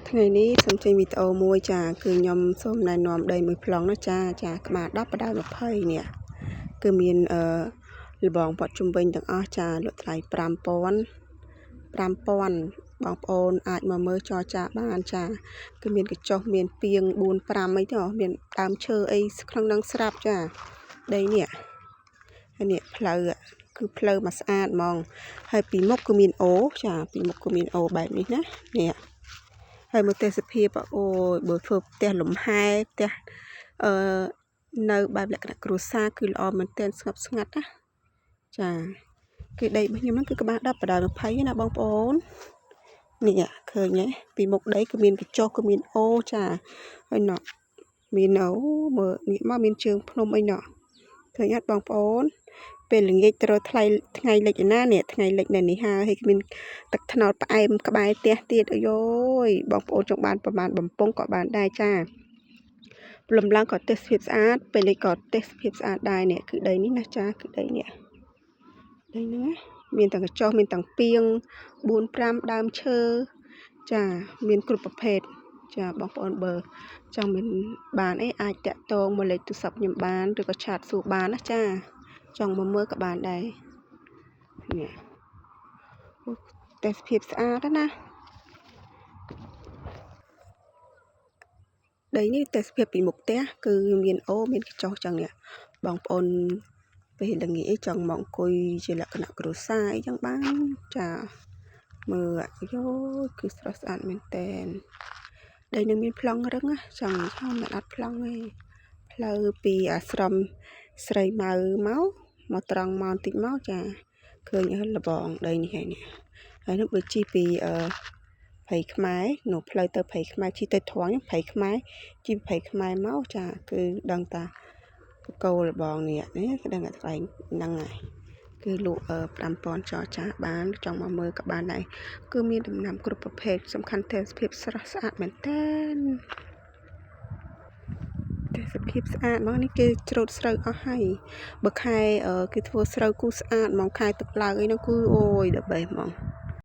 ថ្ងៃនេះសូមចេញវីដេអូមួយចាគឺខ្ញុំសូមណែនាំដីមួយប្លង់ណាចាចាក្បាល10បដ20នេះគឺមានអឺលបងព័ទ្ធជុំវិញទាំងអស់ចាលក់ថ្លៃ5000 5000បងប្អូនអាចមកមើលចរចាបានចាគឺមានកញ្ចុះមានពីង4 5អីទៅមានដើមឈើអីក្នុងនឹងស្រាប់ចាដីនេះហើយនេះផ្លូវគឺផ្លូវមកស្អាតហ្មងហើយពីមុខគឺមានអូចាពីមុខគឺមានអូបែបនេះណានេះហើយមើលទេសភាពអូយបើធ្វើផ្ទះលំហែផ្ទះអឺនៅបែបលក្ខណៈគ្រួសារគឺល្អមែនទែនស្ងប់ស្ងាត់ណាចាគឺដីរបស់ខ្ញុំហ្នឹងគឺក្បាល10បដ20ណាបងប្អូននេះឃើញទេពីមុខដីគឺមានកញ្ចុះគឺមានអូចាហើយណោះមានអូមើលងាកមកមានជើងភ្នំអីណោះឃើញអត់បងប្អូនពេលល្ងាចត្រូវថ្លៃថ្ងៃលិចឯណានេះថ្ងៃលិចនៅនេះហើយមានទឹកត្នោតផ្អែមក្បែរផ្ទះទៀតអាយយបងប្អូនចង់បានប្រមាណបំពង់ក៏បានដែរចាព្រលឹមឡើងក៏ទេសភាពស្អាតពេលនេះក៏ទេសភាពស្អាតដែរនេះគឺដីនេះណាចាគឺដីនេះដីហ្នឹងណាមានទាំងកញ្ចុះមានទាំងពីង4 5ដើមឈើចាមានគ្រប់ប្រភេទចាបងប្អូនបើចង់មានបានអីអាចតាក់ទងមកលេខទូរស័ព្ទខ្ញុំបានឬក៏ឆាតសួរបានណាចាចង់មកមើលក៏បានដែរនេះទេសភាពស្អាតណាដីនេះទេសភាពពីមុខផ្ទះគឺមានអូមានកញ្ចុះចឹងនេះបងប្អូនពេលល្ងាចចង់មកអង្គុយជាលក្ខណៈគ្រួសារអីចឹងបានចាមើលអាយគឺស្រស់ស្អាតមែនតែនដីនឹងមានប្លង់រឹងណាចង់ថាមិនអត់ប្លង់ទេផ្លូវពីអាស្រមស្រីម៉ៅមកមកត្រង់មកបន្តិចមកចាឃើញលបងដីនេះហើយនេះហើយនោះបើជិះពីអឺភ័យខ្មែរនោះផ្លូវទៅភ័យខ្មែរជិះទៅត្រង់ភ័យខ្មែរជិះភ័យខ្មែរមកចាគឺដឹងតាបកគោលបងនេះនេះគឺដឹងតែកន្លែងហ្នឹងហើយគឺលក់5000ចរចាបានចង់មកមើលក៏បានដែរគឺមានដំណាំគ្រប់ប្រភេទសំខាន់ទេសភាពស្រស់ស្អាតមែនតើទេសភាពស្អាតហ្មងនេះគេច្រូតស្រូវអស់ហើយបើខែគេធ្វើស្រូវគូស្អាតហ្មងខែទឹកឡើងអីហ្នឹងគឺអូយដល់បេះហ្មង